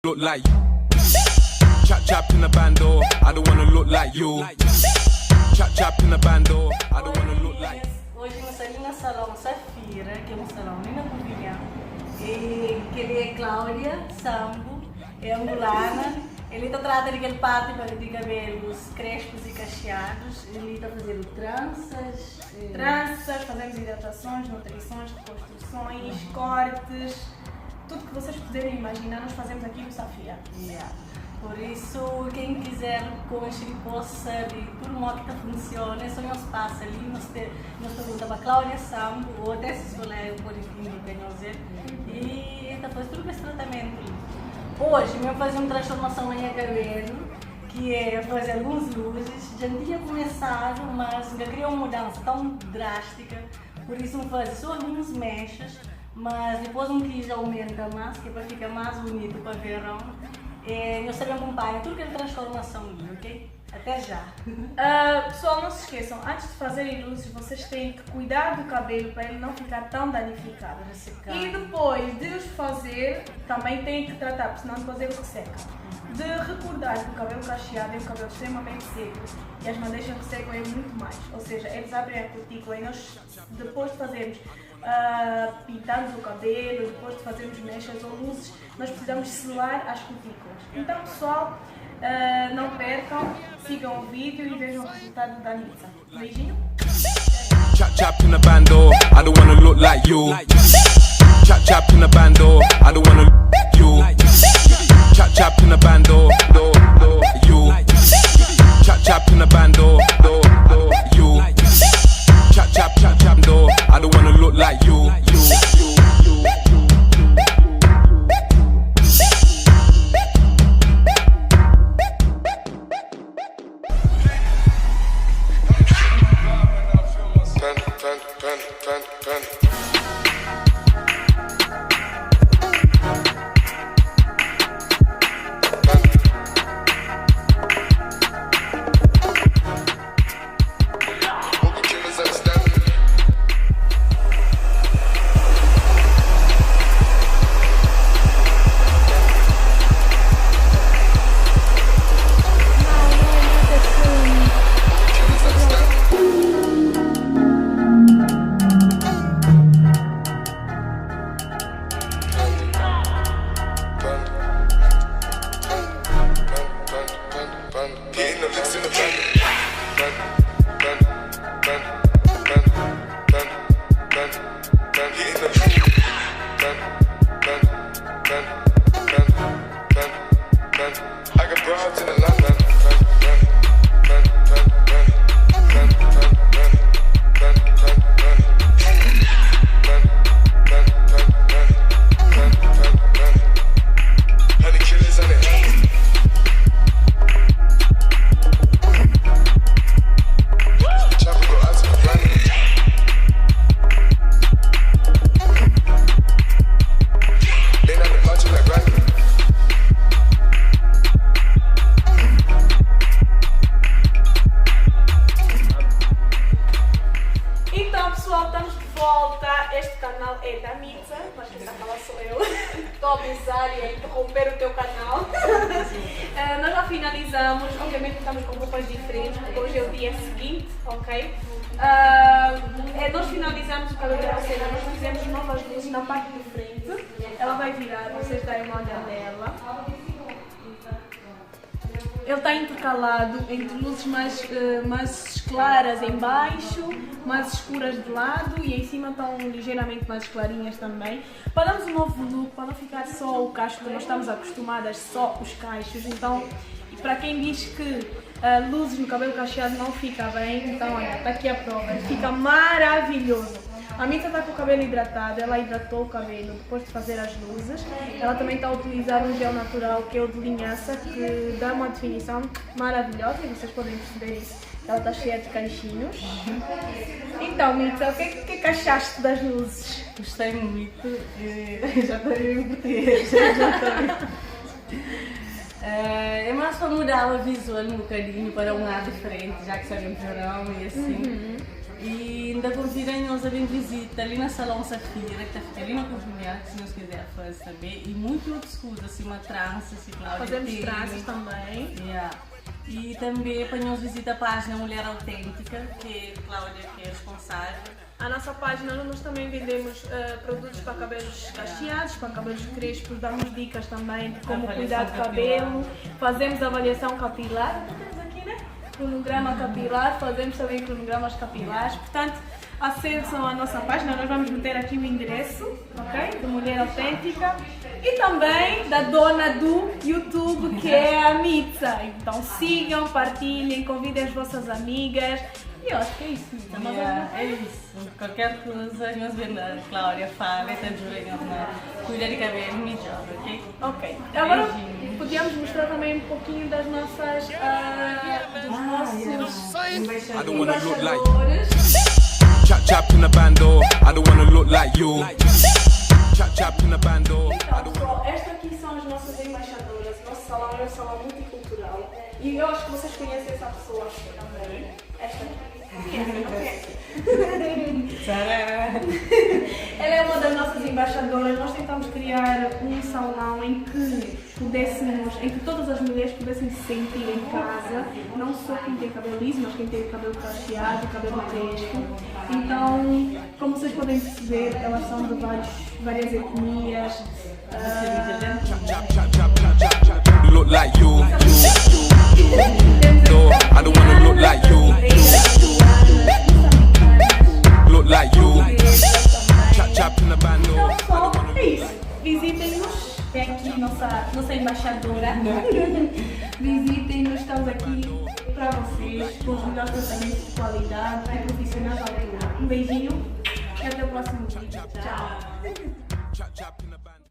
Look like Chap chap in the bando, I don't wanna look like you. Chap chap in the bando, I don't wanna look like Hoje nu sta li na salon Safira, ki é un salon li na Covilhã. E kel-li é Cláudia Sambo, é angolana. El ta trata di kel parti pa di kabelus krespus i kaxiadus. El ta fazedu transas. Tranças, fazemos hidratações, nutrições, reconstruções, cortes, tudo que vocês puderem imaginar, nós fazemos aqui no Safira. Yeah. Por isso, quem quiser conxe dipôs sabe tudo modo que ta funciona, é só nhos passa ali, nhos te, nhos pergunta pa Cláudia Sambo ou até se colega pode indica nhos el e el ta faze tudo kes tratamento li. Hoje, mi faze um transformação na nha cabelo, que é fazer alguns luzes, já tinha começado, mas nunca queria uma mudança tão drástica, por isso me fazer só alguns mechas, mas depois um quis aumenta mais, que é para ficar mais bonito para verão. E nós também acompanha tudo aquela transformação ali, ok? Até já! Pessoal, não se esqueçam, antes de fazerem luzes, vocês têm que cuidar do cabelo para ele não ficar tão danificado. Ressecado. E depois de os fazer, também têm que tratar, porque senão depois ele resseca. De recordar que o cabelo cacheado é um cabelo extremamente seco e as madeixas ressecam ele muito mais. Ou seja, eles abrem a cutícula e nós, depois de fazermos, pintamos o cabelo, depois de fazermos mechas ou luzes, nós precisamos selar as cutículas. Então, pessoal, não percam, sigam o vídeo e vejam o resultado da Nitza. Beijinho! Chap chap in the bando, I don't wanna look like you. Chap chap in the bando, I don't wanna look you. Chap chap in the bando, do do you. Chap chap in the bando, do do you. Chap chap chap chap do, I don't wanna look like you. You you you you. Panda, panda, panda, panda, panda. Panda. Hope killers understand me. Killers understand me. Panda. Panda. Panda, panda, panda, panda. Hitting the licks in the panda. Panda, panda, panda, panda, panda, panda, panda. Hitting the panda, panda, panda, panda, panda, panda. I got broads in Atlanta. Panda, panda, panda, panda, panda, panda, panda, panda, panda. Panda, panda, panda, panda, panda, panda. Honey killers on it. Chopper go out to the blind. They not the macho like Randy. Então, pessoal, estamos de volta. Este canal é da Mitza, mas quem está a falar sou eu. Estou a abusar e a interromper o teu canal. Nós já finalizamos, obviamente estamos com roupas diferentes, porque hoje é o dia seguinte, ok? Nós finalizamos o cabelo da parceira, nós fizemos novas luzes na parte de frente. Ela vai virar, vocês darem uma olhada nela. Ele está intercalado entre luzes mais claras em baixo, mais escuras de lado e em cima estão ligeiramente mais clarinhas também. Para darmos um novo look, para não ficar só o cacho que nós estamos acostumadas, só os cachos. Então, e para quem diz que luzes no cabelo cacheado não fica bem, então olha, tá aqui a prova, fica maravilhoso. A Mitza tá com o cabelo hidratado, ela hidratou o cabelo depois de fazer as luzes. Ela também tá a utilizar um gel natural que é o de linhaça, que dá uma definição maravilhosa e vocês podem perceber isso. Ela tá cheia de cachinhos. Então, Mitza, o que que achaste das luzes? Gostei muito, e já estou em português, já estou. É mais para mudar o visual um bocadinho para um ar diferente, já que sabemos verão e assim. E N ta konvida nhos a ben vizita li na Salon Safira, ki ta fika li na Cornellá, si nhos kizer faze tanbe. E muitu otus kuza, sima transas, ki Cláudia Fazemos tene. tranças também. Yeah. E tanbe pa nhos vizita pájina Mulher Autêntica, ki é Cláudia ki é responsável. A nossa página onde nós também vendemos produtos para cabelos cacheados, para cabelos crespos, damos dicas também de como cuidar Avaliação do cabelo, fazemos avaliação capilar, então temos aqui, né? Cronograma capilar, fazemos também cronogramas capilares, portanto, acessam a nossa página, nós vamos meter aqui o endereço, ok? De Mulher Autêntica e também da dona do YouTube, que é a Mitza. Então sigam, partilhem, convidem as vossas amigas. E eu acho que é isso, Mitza. Mas Yeah, é isso. Qualquer coisa, nhos ben na Cláudia fala e ta djuda nhos na cuida di cabelo midjor, ok? Ok. Agora Beijinhos. podíamos mostrar também um pouquinho das nossas, dos nossos I don't wanna look like embaixadores. chap chap in a bando. I don't wanna look like you. Chap chap in a bando. I Então, don't pessoal, estas aqui são as nossas embaixadoras. O nosso salão é um salão multicultural. E eu acho que vocês conhecem essa pessoa também. Esta aqui. Conhecem, não conhecem? Ela é uma das nossas embaixadoras. Nós tentamos criar um salão em que pudéssemos, em que todas as mulheres pudessem se sentir em casa, não só quem tem cabelo liso, mas quem tem cabelo cacheado, cabelo crespo. Então, como vocês podem perceber, elas são de vários, várias etnias. chap chap chap chap chap chap look like you. Temos No, I don't wanna look like you. Look like you. Chap chap in a bando. Então, pessoal, é isso. Visitem-nos. Tem aqui nossa embaixadora. Visitem-nos, estamos aqui para vocês, com os melhores tratamentos de qualidade e profissionais à altura. Um beijinho e até o próximo vídeo. Tchau! Chap chap in a